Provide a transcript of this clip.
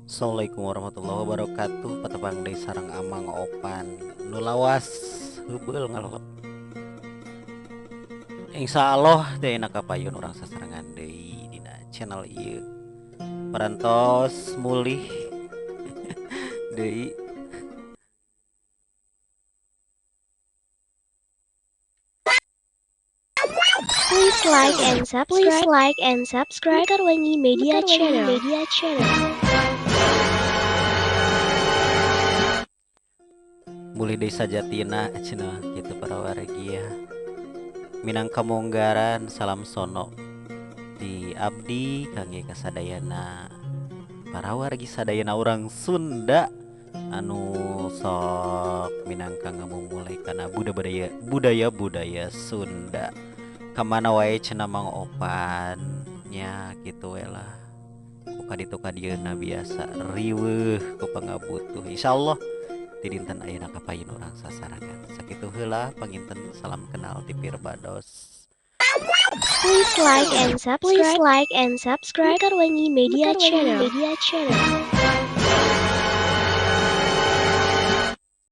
Assalamualaikum warahmatullahi wabarakatuh. Patepang deui sareng Amang Opan nu lawas heubeul ngalelep. Insyaallah teh enak kapayun urang sasarengan deui dina channel ieu. Parantos mulih deui. Please like and subscribe. Please like and subscribe. Mekarwangi Media Channel. Media Channel. Mulih deui sajatina cenah kitu para wargi ya. Minangka munggaran salam sono di abdi kangge kasadayana para wargi sadayana urang Sunda anu sok minangka ngamumule kana budaya budaya budaya Sunda. Kamana wae cenah Mang Opan nya kitu we lah. Ku kaditu kadieuna biasa riweuh ku pangabutuh. Insyaallah di dinten ayeuna kapayun urang sasarengan. Sakitu heula panginten, salam kenal ti Pirbados. Please like and subscribe. Please like and subscribe. Mekarwangi Media Channel. Media Channel.